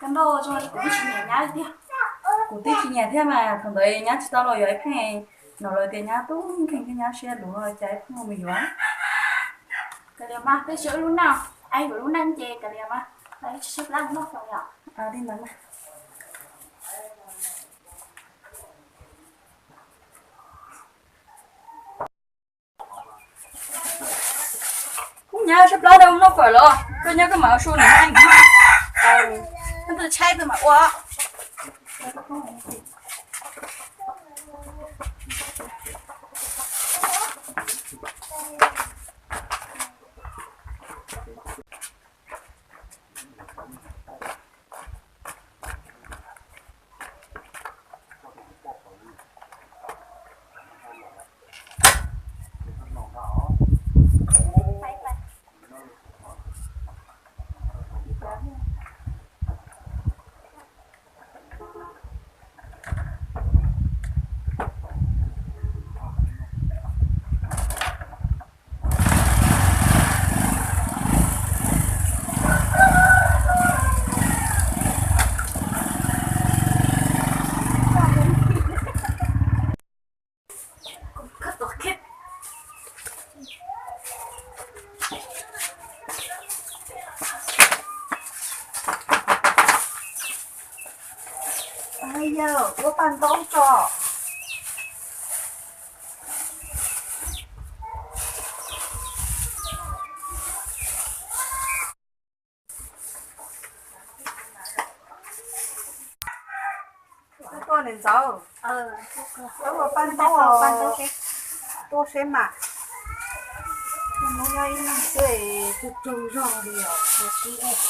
Noj zoo li kuv twb tsis nyiam nyab li tiag. Kuv twb tsis nyiam thiab mas thaum ntawd nyab tsis tau los yuav ib pheej, no lawv tias nyab tub nkeeg thiab nyab siab luv cas ib pheej mus yuav. Kav liam mas, peb siv lub neej, ai yuav lub neej ces kav liam mas, peb siv plab noj xyoo yom. Li ntawd mas. Kuv nyab siab plab rau noj fawm los koj nyob koj mam ua su nws. Koj twb tshaib koj mam ua. Yog ua paj ntaub tso. Tuaj niam ntxawm, ua paj ntaub tuaj seb mas. Hnub nyob ib leeg xwb es tsaug zog li os.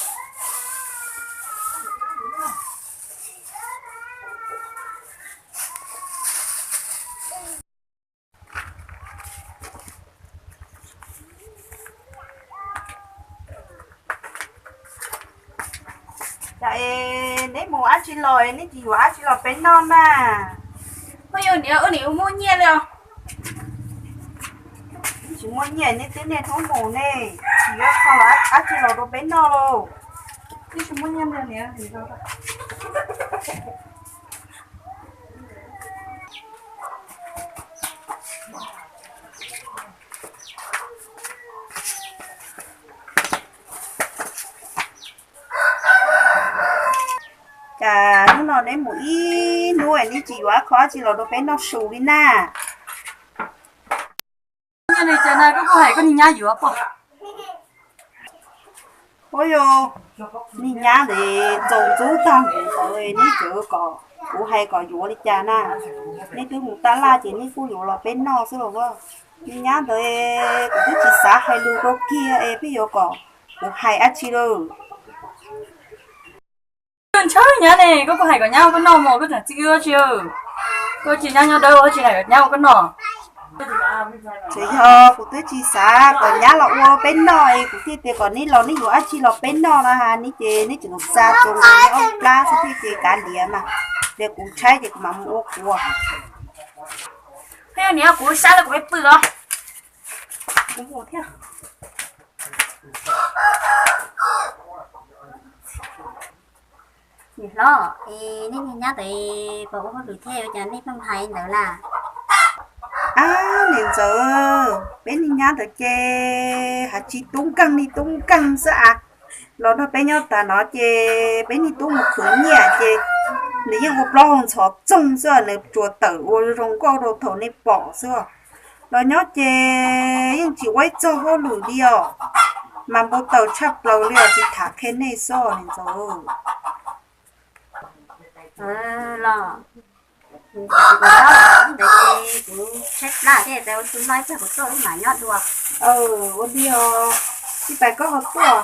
Cas es neb mus dab tsi los es neb tsis yuav dab tsi los peb noj na? Phooj ywg niam, ua niam ua muaj nyiaj li os. Tsis muaj nyiaj, neb twb niaj hnub mus ne, tsis yuav kho dab tsi los rau peb noj lauj. Twb tsis muaj nyiaj li niam. Cas hnub no neb mus ib hnub es neb tsis yuav kho dab tsi los rau peb noj su li na? Nyiaj li cas na, koj kuj hais koj niag nyab yuav pom. Ua yog niag nyab ntawd txaus ntxub tag npaum ntawd neb tseem kom kuv hais kom yuav li cas na? Neb twb mus tab laj ces neb kuj yuav los peb noj xwb los as. Niag nyab ntawd kuv twb tsis xav hais lus rau kiag es pheej yuav kom kuv hais dab tsi lawm. Koj ntshaw nyab ne, koj kuj hais kom nyab ua koj noj mog, koj tseem txi wb dab tsi? Koj cia nyab nyob dawb ua dab tsi na, nyab ua koj noj. Tseem yog kuv twb tsis xav kom nyab los ua peb noj es kuv thiaj tias kom neb los neb yuav dab tsi los peb noj na, neb ces neb tseem xa txog nkaus neb ob plab xwb thiaj ces kav liam mas, tias kuv tshaib ces kuv mam mus ua kuv. Peb niam kuv sab los kuv pw os. Kuv mus thiab. Niam hlob, es nej niag nyab ntawd puas ua hauj lwm thiab ua cas nej pheej hais ntawd na? Ab niam ntxawm, peb niag nyab ntawd ces hais tsis tub nkeeg li tub nkeeg xwb as. Los nrog peb nyob tas no ces peb niag tub mus khwv nyiaj ces nws yeej ua plaub hau ntxhov txoog xwb, nws tsuas tawm ua zoo nkauj rau thaum nej pom xwb. Los nyob ces yeej tsis ua ib txog hauj lwm li os, mas npau taws tshaj plaws li os, tsis tham qhia nej xwb niam ntxawm. Los, ntawd ces kuv tshaib plab thiab, ua tsis noj ib pliag kuv tuaj wb mam nyob dua. Ua li os, ib pliag koj ho tuaj.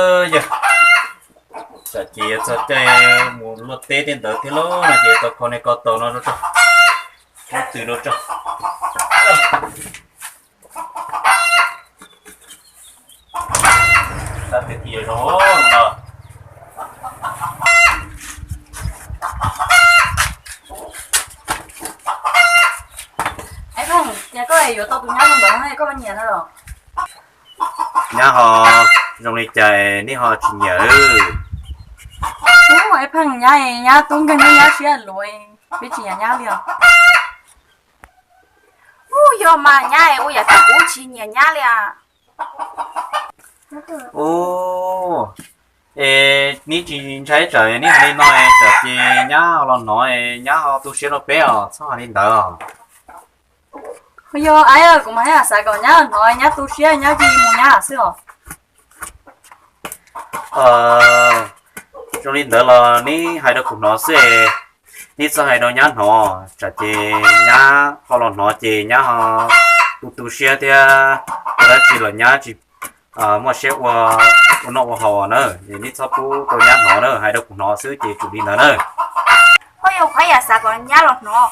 Yog, tsam ces yuav txog caij mus luaj teb tej ntawd thiab lauj no ces tau kho nej ko taus no rau tso, ub tw rau tso. Tab twb cia zoo no. Ais Pheej, cas koj yuav tau tus nyab zoo ntawd koj nyiam no los? Nyab ho zoo li cas nej ho tsis nyiam? Ub, Ais Pheej, nyab, nyab tub nkeeg, nyab siab luv, peb tsis nyiam nyab li os. Ub, yog mas nyab ua yam twg kuv tsis nyiam nyab li as. Ub, es neb tsis ntshai tsam neb hais li no tsam ces nyab los hnov nyab ho tu siab rau peb os, txhob hais li ntawd os. Yog, kuv mas xav kom nyab los hnov, nyab tu siab nyab cia li mus nyab xwb os. Zoo li ntawd los neb hais rau kuv hnov xwb, neb txhob hais rau nyab hnov, tsam ces nyab ho los hnov ces nyab ho tu tu siab thiab ua dab tsi los nyab tsis muaj siab ua, ua noj ua haus na. Es neb txhob pub rau nyab hnov na, hais rau kuv hnov xwb ces tsum li ntawd na. Koj yog qhov yam xav kom nyab los hnov.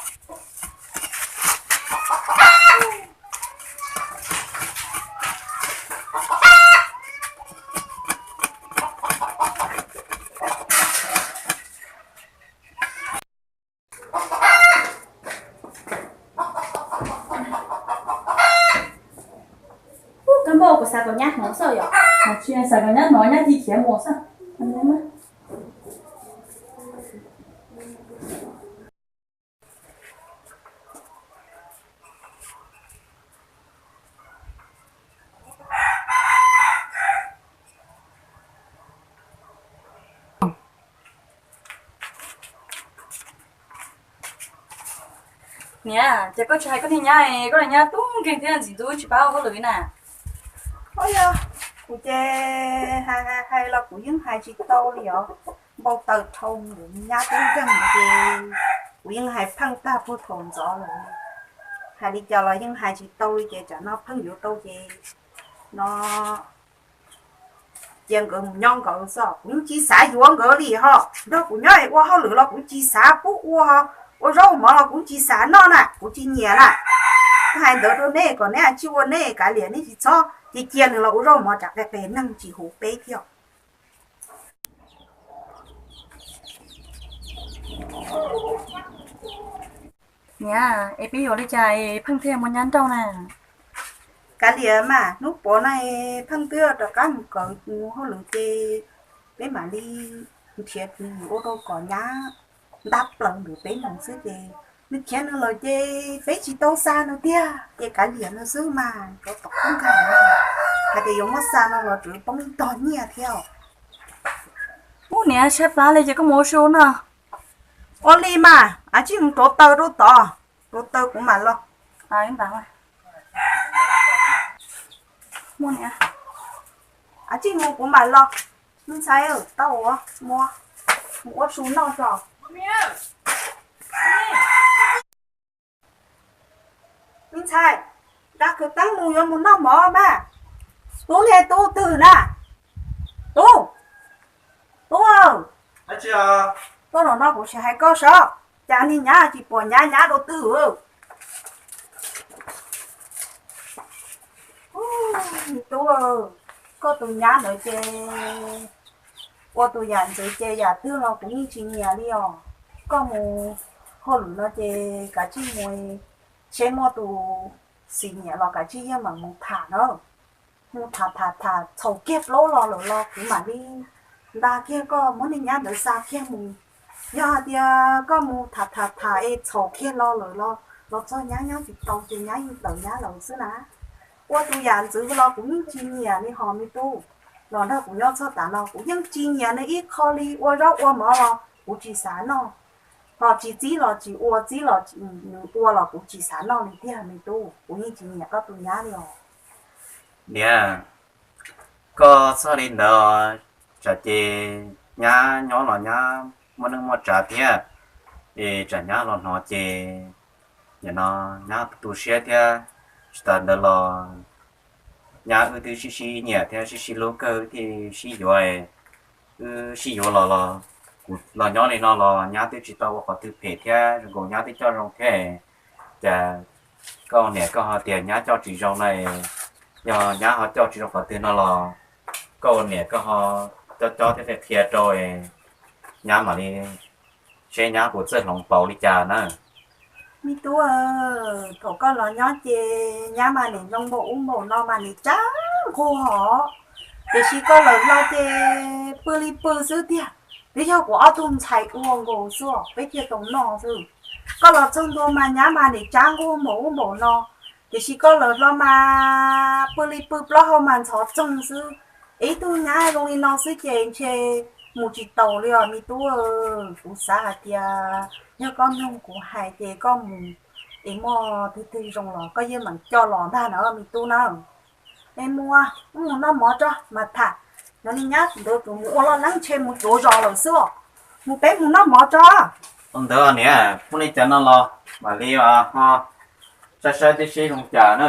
Koj npauj, kuv xav kom nyab hnov xwb yom. Tsis xav kom nyab hnov, nyab cia khiav mus xwb. Niam, ces koj tsis hais koj niag nyab, koj niag nyab tub nkeeg thiab ntxim ntxub tsis pab ua hauj lwm li na. Ua yog, kuv ces hais hais los kuv yeej hais tsis tau li os. Npau taws dhau, nyab tub nkeeg ces kuv yeej hais pheej tag puag thaum ntxov lawm. Hais li cas los yeej hais tsis tau li ces tsam no pheej yuav tau ces no cia nkawd mus nyob nkawd xwb, kuv yeej tsis xav yuav nkawd li ho. Nrog kuv nyob es ua hauj lwm los kuv tsis xav pub ua, ua zaub mov los kuv tsis xav noj na, kuv tsis nyiam na. Kuv hais ntawd rau nej kom nej tsis ua, nej kav liam, nej tsis txhob cia cia nws los ua zaub mov tsam qe qe neeg tsis huv peb thiab. Niam, es peb yuav li cas es Pheej thiaj muaj nyab nrauj na? Kav liam mas, hnub puav no Pheej twb rov qab mus kawm hauj lwm ces peb mam li nrhiav tus ua rau kom nyab ntab plaws ntawm peb mus xwb ces nws khiav nws lawm ces peb tsis tau xa nws tiag ces kav liam nws xwb mas, rov tom qub nkag hais tias yuav muab xa no los tseem poob ib tog nyiaj thiab. Ub, niam, tshaib plab li ces koj mus ua su no. Ua li mas, a tsij mus rauv taws rau tod, rauv taws kuv mam los. Ntag, a tsij mus kuv mam los. Me ntxhais, tau ua, mus ua su noj tso. Me ntxhais, nqa khawv teeb mus yuav mus noj mov mas. Tub, niag tub twg na? Tub, tub, tuaj los no kuv sim hais koj saib, cas niag nyab tsis pom nyab, nyab rau twg? Tub, koj tus nyab ntawd ces ua tus yam ntxwv ces yam twg los kuv yeej tsis nyiam li os. Koj mus hauj lwm no ces kav tsij mus, seb muaj tus txiv nyiam los kav tsij yeej mam mus tham na. Mus tham tham tham txhaum kiag plaub los lawm los kuv mam li nta kiag koj muab niag nyab ntawd xa kiag mus. Yog hais tias koj mus tham tham tham es txhaum kiag los lawm los, los txog nyab nyob tsis tau ces nyab yeej tawm nyab lawm xwb na. Ua tus yam ntxwv los kuv yeej tsis nyiam li hos me tub. Los nrog kuv nyob txog tav no kuv yeej tsis nyiam nws ib qho li, ua zaub ua mov los kuv tsis xav noj. Ho tsis txib los tsis ua, txib los nws ua los kuv tsis xav noj li tiag me tub, kuv yeej tsis nyiam koj tus nyab li os. Niam, koj txhob li ntawd, tsam ces nyab nyob los nyab muaj neej muaj tsav thiab, es tsam nyab los hnov ces nim no nyab tu siab thiab. Tsis tas ntawd los Nyab wb twb sib sib nyiam thiab sib sib hlub kawg thiaj sib yuav. Wb sib yuav los los, kuv los nyob li no los nyab twb tsis tau ua qhov twg phem thiab, zoo nkaus nyab twb coj zoo thiab. Cas koj niam koj ho tias nyab coj tsis zoo no? Yog nyab ho coj tsis zoo qhov twg no los koj ua niam koj ho coj coj thiab qhia qhia rau, nyab mam li seb nyab puas txawj hloov pauv li cas na. Me tub, thaum koj los nyob ces nyab mas nim zoo npaum ub npaum no mas nim tsab nqug hov, tiam sis koj lawm los ces pw li pw xwb tiag. Twb yog kuv ob tug ntxhais ua nkaus xwb peb thiaj tau noj xwb. Koj los txog ntua mas nyab mas nim tsab nqug npaum ub npaum no, tiam sis koj lawm los mas pw li pw plaub hau mas ntxhov txoog xwb. Ib tug nyab zoo li no xwb ces ntshe mus tsis taus li os me tub. Kuv xav hais tias yog koj mloog kuv hais ces koj mus es muaj twg twg zoo los koj yeej meem coj los ntag na me tub na. Es mus, mus noj mov tso mas tham. Nov li nyab ntawd tus mus ua loj leeb ntshe mus tsuav zos lawm xwb os. Mus peb mus noj mov tso. Ua ntawd niam, phooj ywg cov no los mam li ho saib saib tib si zoo cas na.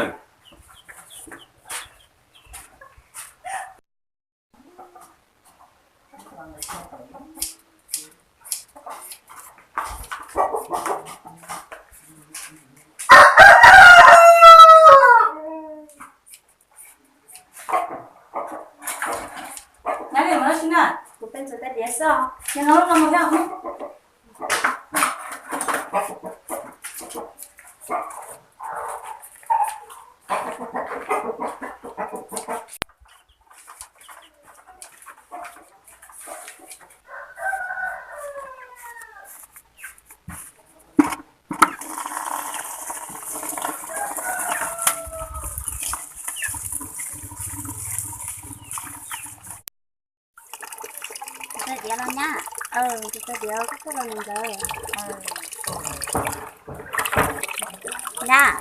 Tsis tau diav los nyab? Tsis tau diav, koj tuaj los nws ntawd. Nyab,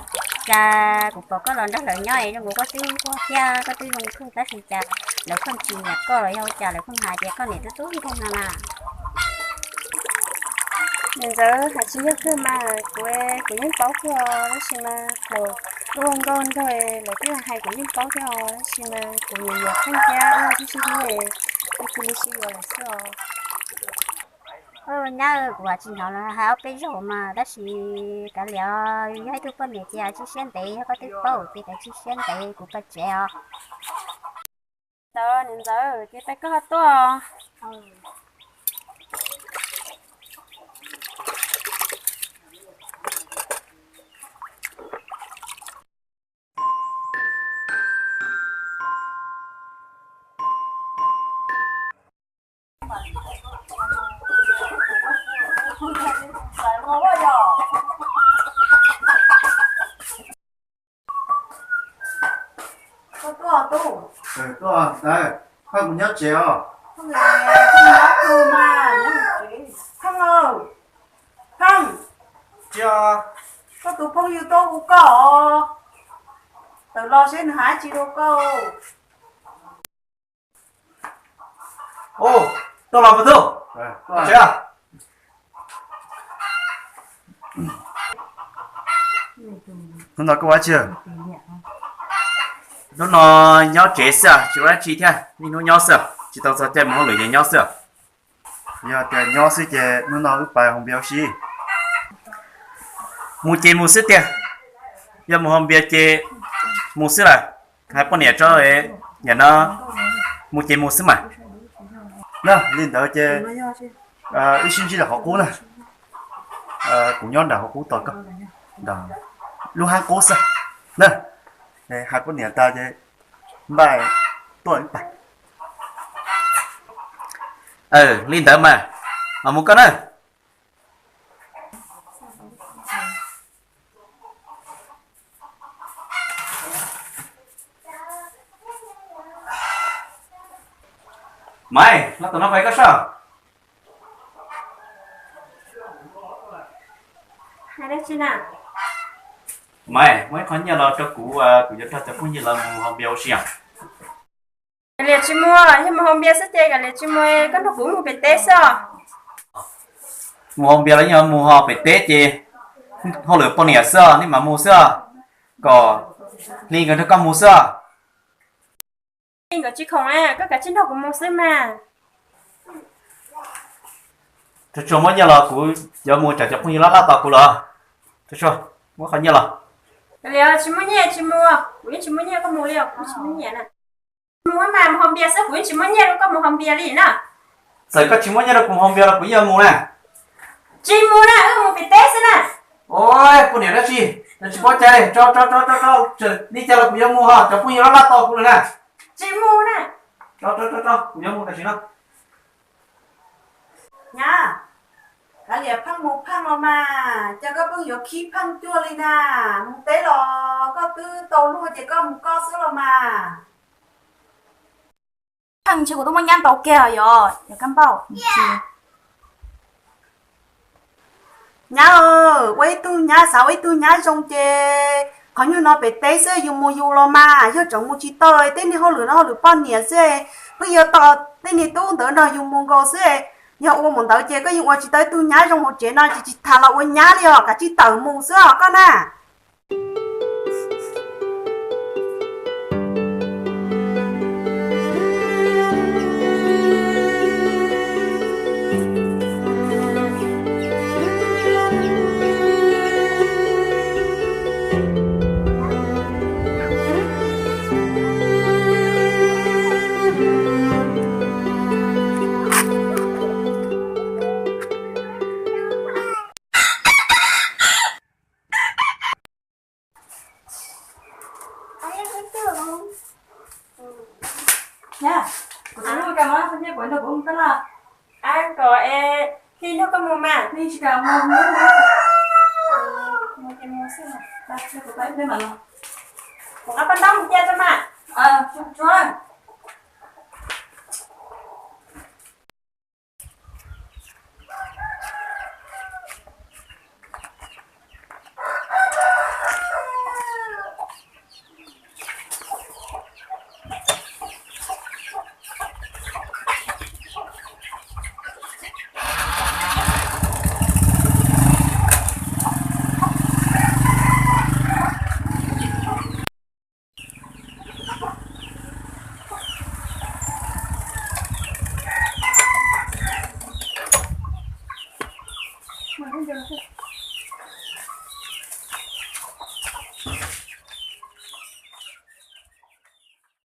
cas kuv pom koj los nrog lawv nyob es zoo nkaus koj twb nquag thiab koj twb zoo nkauj tab sis cas lawv pheej tsis nyiam koj los yog ua cas lawv pheej hais tias koj niam tub tub nkaus no na? Niam ntxawm, hais tsis yog kawg mas kuv, kuv yeej paub thiab os, tab sis mas thaum wb ua nkauj nraug lawv twb hais kuv yeej paub thiab os, tab sis mas kuv nyiam nyiam Pheej thiab wb sib sib hlub, wb cia li sib yuav lawm xwb os. Nyab, kuv tsis hnov lawv hais ob peb zaug mas tab sis kav liam, yog ib tug poj niam ces tsis siab ntev, yog koj twb paub ces kav tsis siab ntev, kuv pais tsev os. Tau, niam ntxawm, ces peb koj ho tuaj. Koj tuaj tub. Tuaj ntawd, koj mus nyob tsev os. Pheej, Pheej, koj tus phooj ywg tuaj hu koj os. Tawm los seb nws hais tsis rau koj. Tuaj los puas tub? Tsev. Hnub no koj ua dab tsi? Hnub no nyob tsev xwb, tsis ua dab tsi thiab, niaj hnub nyob xwb, tsis tau txog caij mus hauj lwm ces nyob xwb. Yog tias nyob xwb ces hnub no wb pais haus npias ua si. Mus ces mus xwb tiag, yog mus haus npias ces mus xwb lawm. Hais poj niam tso, yam no mus ces mus xwb mas. Na, li ntawd ces wb sib ntsib lawm qhov qub na. Kuv nyob nram qhov qub tos koj, lub hab qub xwb na. Hais poj niam tas ces npaj tuaj ib pab. Li ntawd mas, mus koj na. Maiv, los tom no pais koj soj. Maiv, muab ib qho nyiaj los rau kuv, kuv yuav nrog cov phooj ywg los mus haus npias ua si os. Kav liam tsis mus, yog mus haus npias xwb ces kav liam tsis mus, koj nrog kuv mus pem teb xwb os. Mus haus npias los yog mus ho pem teb ces hauj lwm poj niam xwb os, nej mam mus xwb os. Kom Hli nkawd nrog koj mus xwb os. Nkawd tsis khoom na, koj kav tsij nrog kuv mus xwb mas. Tsuag tsuag, muab nyiaj los kuv yuav mus, tsam cov phooj ywg laj laj tos kuv lawm. Tsuag tsuag, muab qhov nyiaj los. Tsis muaj nyiaj tsis mus, kuv yeej tsis muaj nyiaj rau koj mus li os, kuv tsis muaj nyiaj na. Mus mas mus haus npias xwb, kuv yeej tsis muaj nyiaj rau koj mus haus npias li na. Txawm koj tsis muaj nyiaj rau kuv mus haus npias los kuv yeej mus na. Tsis mus na, wb mus pem teb xwb na. Ua, poj niam dab tsi, tsis paub cai, tso tso tso tso, li cas los kuv yuav mus, ho cov phooj ywg laj laj tos kuv lawm na. Tsis mus na. Tso tso tso tso, kuv yuav mus tam sim no. Nyab, kav liam pheej mus pheej los mas, cas koj pheej yuav khib pheej cuag li na? Mus teb los koj twb tau luag ces koj mus koj xwb los mas. Pheej ntshe kuv twb muab nyab ntaus kiag yog, yog kab npauj. Nyab, ua ib tug nyab xav ua ib tug nyab zoo ces qhov nyuag no pem teb xwb, yus mus yus los mas, yog tseem mus tsis tau tej niag hauj lwm no hauj lwm poj niam xwb, pheej yuav tos tej niag tub ntawd nrog yus mus nkaus xwb. Yog ua mus ntawd ces koj yeej ua tsis tau ib tug nyab zoo hauv tsev no ces tsis tas los ua nyab li os, kav tsij tawm mus xwb os koj na. Nyab, kuv twb muaj kab mob, koj nrog kuv mus tab laj. Ab, kom es Hli nrog koj mus mas. Hli tsis kam mus. Mus ces mus xwb. Kuv qab paj ntaub mus cia rau mas.